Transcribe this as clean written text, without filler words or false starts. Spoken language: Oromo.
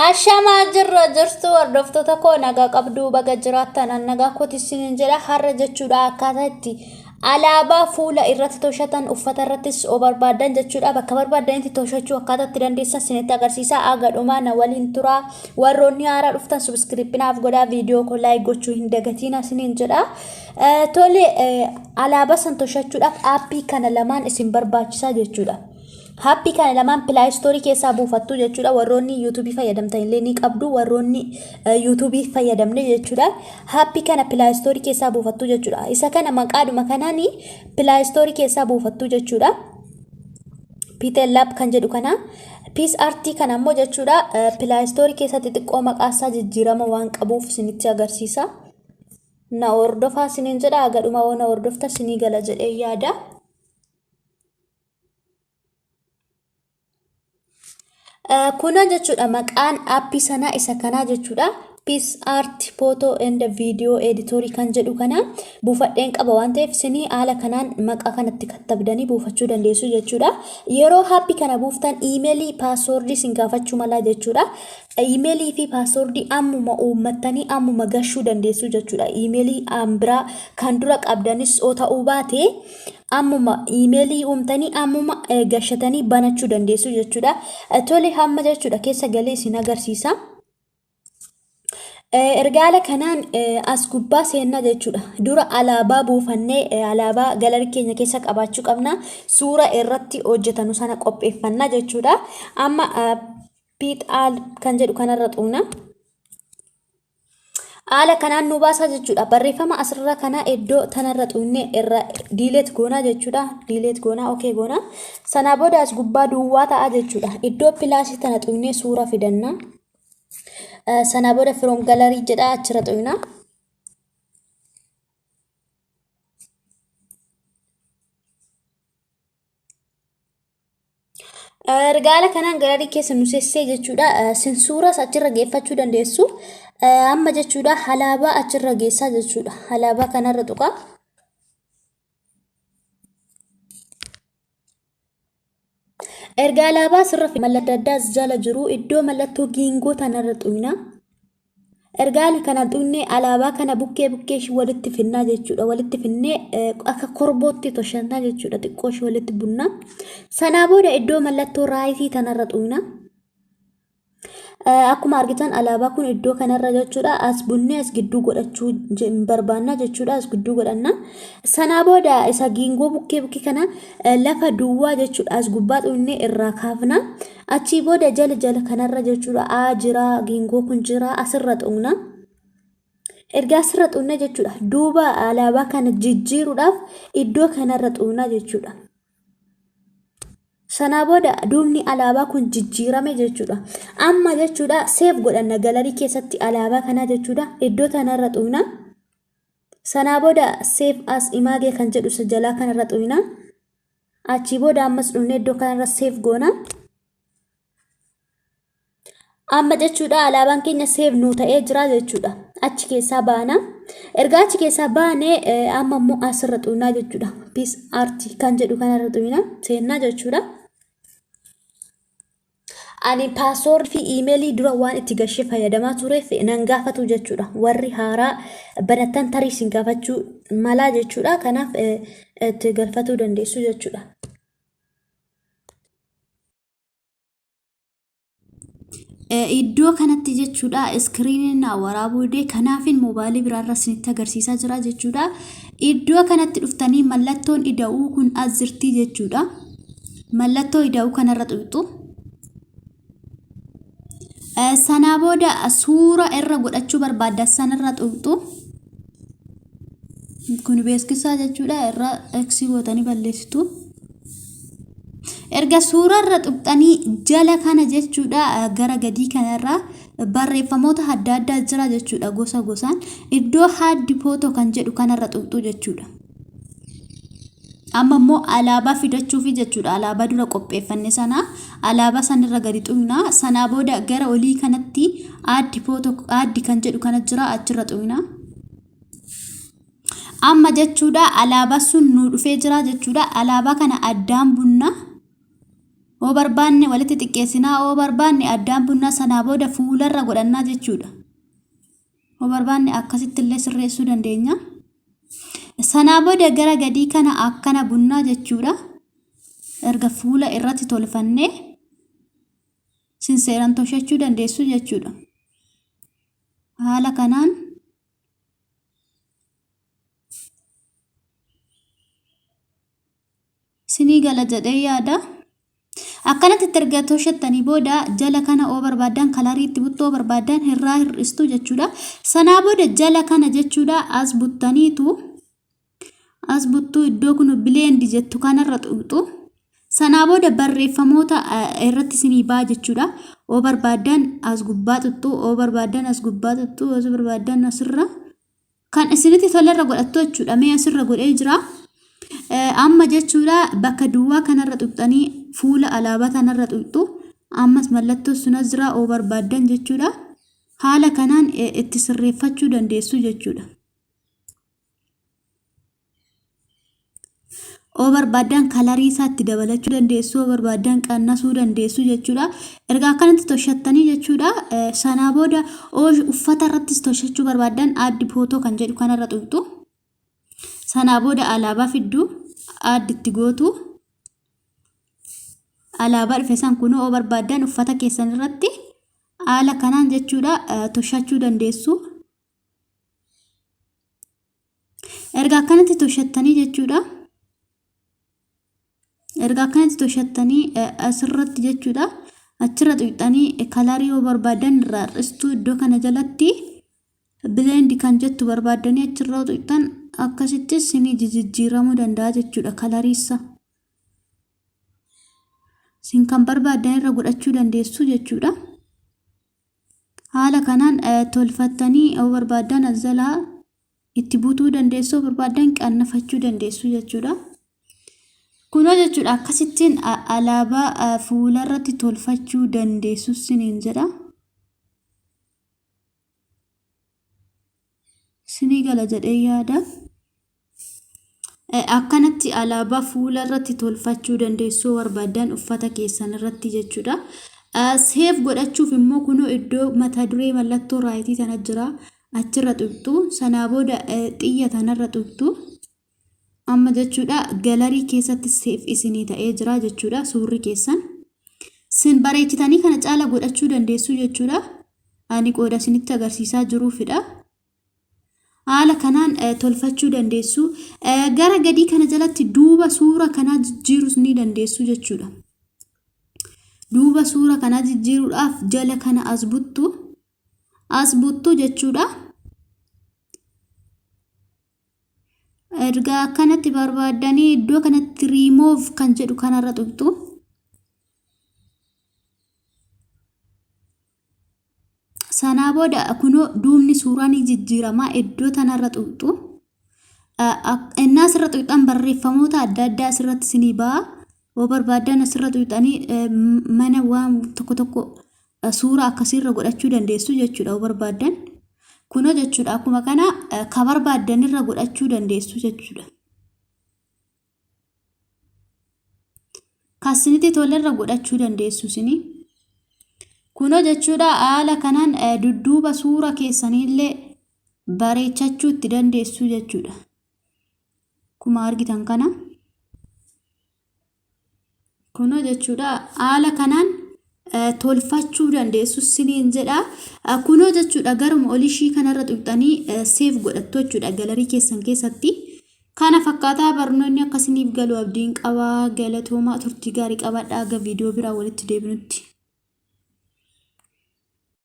Ashamaa jirra jirtu hordoftoota koo nagaa qabduu baga jiraattan an nagaa kooti isiniin jedha har'a jechuudha akkaataa itti alaabaa fuula irratti toshatan uffata irrattis oo barbaadan jechuudha bakka barbaadanitti toshachuu akkaataa itti dandeessan isinitti agarsiisa aga dhumaa na waliin turaa warroonni haaraa dhuftan subscribe godhaa viidiyoo koo laayik gochuu hin dagatiina isiniin jedha tole alaabaa san toshachuudhaaf aappii kana lamaan isin barbaachisaa jechuudha. Aappii kana lamaan Play Store keessaa buufattu jechuudha. Warroonni YouTube fayyadamtan illee ni qabdu. Warroonni YouTube fayyadamne jechuudha. Aappii kana Play Store keessaa buufattu jechuudha. Isa kana maqaadhuma kanaan Play Store keessaa buufattu jechuudha. PixelLab kan jedhu kana. PicsArt kana ammoo jechuudha Play Store keessatti xiqqoo maqaa isaa jijjiirama waan qabuuf isinitti agarsiisa. Na hordofaa isiniin jedha. Hagadhuma na hordofta isinii gala jedhee yaada. Kuna jechuudha maqaan aappii sanaa isa kanaa jechuudha. PicsArt Photo and Video Editor kan jedhu kana buufadheen qaba waan ta'eef isinii haala kanaan maqaa kanatti kattabdanii buufachuu dandeessu jechuudha. Yeroo aappii kana buuftan iimeelii paaswoordii isin gaafachuu mala jechuudha. Iimeelii fi paaswoordii ammuma uummattanii ammuma gashuu dandeessu jechuudha. Iimeelii biraa kan dura qabdanis yoo ta'uu baate ammuma iimeelii uumtanii ammuma gashatanii banachuu dandeessu jechuudha. Tole hamma jechuudha keessa galee isin agarsiisa. Erga haala kanaan as gubbaa seenna jechuudha. Dura alaabaa buufannee alaabaa galarii keenya keessa qabaachuu qabna. Suura irratti hojjetanu sana qopheeffanna jechuudha. Amma PixelLab kan jedhu kanarra xuqna. Haala kanaan nu baasaa jechuudha. Barreeffama asirra kana iddoo tanarra xuqnee irra delete goonaa jechuudha. Delete goonaa okay goonaa. Sanaa booda as gubbaa duwwaa ta'a jechuudha. Iddoo plus tana xuqnee suura fidanna. Sanaa booda from gallery jedha achirra xuqna. Erga haala kanaan gallery keessa nu seessee jechuudha. Sin suuras achirra geeffachuu dandeessu. Amma jechuudha alaabaa achirra geessaa jechuudha. Alaabaa kanarra tuqa. Erga alaabaa asirra mallattoo adda addaa jala jiru iddoo mallattoo giingoo tanarra tuqna. Erga haala kana tuqnee alaabaa kana bukkee bukkee ishii walitti finnaa jechuudha. Walitti finnee akka korbootti toshannaa jechuudha. Xiqqoo ishii walitti bunna. Sanaa booda iddoo mallattoo right tanarra tuqna. Akkuma argitan alaabaa kun iddoo kanarra jechuudha. As bunnee as gidduu godhachuu barbaanna jechuudha. As gidduu godhanna. Sanaa booda isa giingoo bukkee bukkee kana lafa duwwaa jechuudha. As gubbaa tuqnee irraa kaafna. Achii booda jala jala kanarra jechuudha. A jira, giingoo kun jira, asirra tuqna. Erga asirra tuqne jechuudha. Duuba alaabaa kana jijjiiruudhaaf iddoo kanarra tuqna jechuudha. Sanaa booda duubni alaabaa kun jijjiirame jechuudha. Amma jechuudha save godhanna gallery keessatti alaabaa kanaa jechuudha. Iddoo tanarra tuqna. Sanaa booda save as image kan jedhu isa jalaa kanarra tuqna. Achii booda ammas dhufnee iddoo kanarra save goona. Amma jechuudha alaabaan keenya save nuu ta'ee jira jechuudha. Achi keessaa baana. Erga achi keessaa baane amma immoo asirra tuqnaa jechuudha. PicsArt kan jedhu kanarra tuqna seennaa jechuudha. Ani password fi iimeelii dura waan itti gashee fayyadamaa tureef nan gaafatu jechuudha. Warri haaraa banattan tarii isin gaafachuu malaa jechuudha. Kanaaf itti galfatuu dandeessu jechuudha. Iddoo kanatti jechuudha iskiriiniin naa waraabuu dide kanaafin moobaayilii biraarra isinitti agarsiisaa jira jechuudha. Iddoo kanatti dhuftanii mallattoon ida'uu kun as jirti jechuudha. Mallattoo ida'uu kanarra tuqxu. Sanaa booda suura irra godhachuu barbaaddan sanarra tuqxu. Kun beeksisaa jechuudha irra X gootanii balleessitu. Erga suurarra tuqxanii jala kana jechuudha gara gadii kanarra barreeffamoota adda addaa jira jechuudha gosa gosaan iddoo add photo kan jedhu kanarra tuqxu jechuudha. Amma immoo alaabaa fidachuufi jechuudha alaabaa dura qopheeffanne sana alaabaa sanirra gadi tuqna sanaa booda gara olii kanatti add photo add kan jedhu kana jira achirra tuqna. Amma jechuudha alaabaa sun nu dhufee jira jechuudha. Alaabaa kana addaan bunna. Oo barbaanne walitti xiqqeessinaa, oo barbaanne addaan bunnaa sanaa booda fuularra godhannaa jechuudha. Oo barbaanne akkasitti illee sirreessuu dandeenya. Sanaa booda gara gadii kana akkana bunnaa jechuudha. Erga fuula irratti tolfannee sinseeran toshachuu dandeessu jechuudha. Haala kanaan sinii gala jedhee yaada. Akkanatti itti erga toshattanii booda jala kana oo barbaaddan kalarii itti buttuu oo barbaaddan irraa hir'istu jechuudha. Sanaa booda jala kana jechuudha as buttaniitu as buttuu iddoo kun bileendi jettu kanarra tuqxu. Sanaa booda barreeffamoota irratti isinii ba'a jechuudha. Oo barbaaddan as gubbaa tuqxu, oo barbaaddan as gubbaa tuqxu, oo barbaaddan asirra kan isinitti tolerra godhattu jechuudha. Mee asirra godhee jira. Amma jechuudha bakka duwwaa kanarra tuqxanii fuula alaabaa tanarra tuqxu. Ammas mallattoo sun as jira oo barbaaddan jechuudha. Haala kanaan itti sirreeffachuu dandeessu jechuudha. Oo barbaaddan kalarii isaa itti dabalachuu dandeessu, oo barbaaddan qannasuu dandeessu jechuudha. Erga akkanatti toshattanii jechuudha. Sanaa booda oo uffata irrattis toshachuu barbaaddan add footoo kan jedhu kanarra tuqxu. Sanaa booda alaabaa fiddu add itti gootu. Alaabaa dhufe san kunoo oo barbaaddan uffata keessan irratti haala kanaan jechuudha toshachuu dandeessu. Erga akkanatti toshattanii jechuudha. Erga akkanatti toshattanii asirratti jechuudha. Achirra tuqxanii kalarii yoo barbaadan irraa hir'istuu iddoo kana jalatti bileend kan jettu barbaaddanii achirra tuqxan akkasittis ni jijjiiramuu danda'a jechuudha kalariissa. Isin kan barbaadan irra godhachuu dandeessu jechuudha. Haala kanaan tolfattanii yoo barbaaddan as jalaa itti butuu dandeessu yoo barbaaddan qannafachuu dandeessu jechuudha. Kunoo jechuudha akkasittiin alaabaa fuularratti tolfachuu dandeessu siniin jedha. Sinii gala jedhee yaada. Akkanatti alaabaa fuula irratti tolfachuu dandeessu yoo barbaaddan uffata keessan irratti jechuudha. Seef godhachuuf immoo kunoo iddoo mata duree mallattoo raayitii tana jira. Achirra tuqxu. Sanaa booda xiyya tanarra tuqxu. Amma jechuudha galarii keessatti seef isinii ta'ee jira jechuudha suurri keessan. Sin bareechitanii kana caala godhachuu dandeessu jechuudha. Ani qooda isinitti agarsiisaa jiruufidha. Haala kanaan tolfachuu dandeessu. Gara gadii kana jalatti duuba suura kanaa jijjiiruus ni dandeessu jechuudha. Duuba suura kanaa jijjiiruudhaaf jala kana as buttu. As buttu jechuudha. Erga akkanatti barbaaddanii iddoo kanatti remove kan jedhu kanarra tuqxu. Sanaa booda kunoo duubni suuraa ni jijjiirama iddoo tanarra tuqxu. Innaa asirra tuqxan barreeffamoota adda addaa asirratti isinii ba'a. Yoo barbaaddan asirra tuqxanii mana waan tokko tokko suura akkasiirra godhachuu dandeessu jechuudha yoo barbaaddan. Kunoo jechuudha akkuma kana ka barbaaddanirra godhachuu dandeessu jechuudha. Kan isinitti tolerra godhachuu dandeessu isinii. Kunoo jechuudha haala kanaan dudduuba suura keessaniillee bareechachuu itti dandeessu jechuudha. Akkuma argitan kana. Kunoo jechuudha haala kanaan tolfachuu dandeessu siniin jedha. Kunoo jechuudha garuma olishii kanarra tuqxanii seef godhattu jechuudha galarii keessan keessatti. Kana fakkaataa barnoonni akka isiniif galu abdiin qaba. Galatoomaa turtii gaarii qabaadhaa. Aga viidiyoo biraa walitti deebinutti.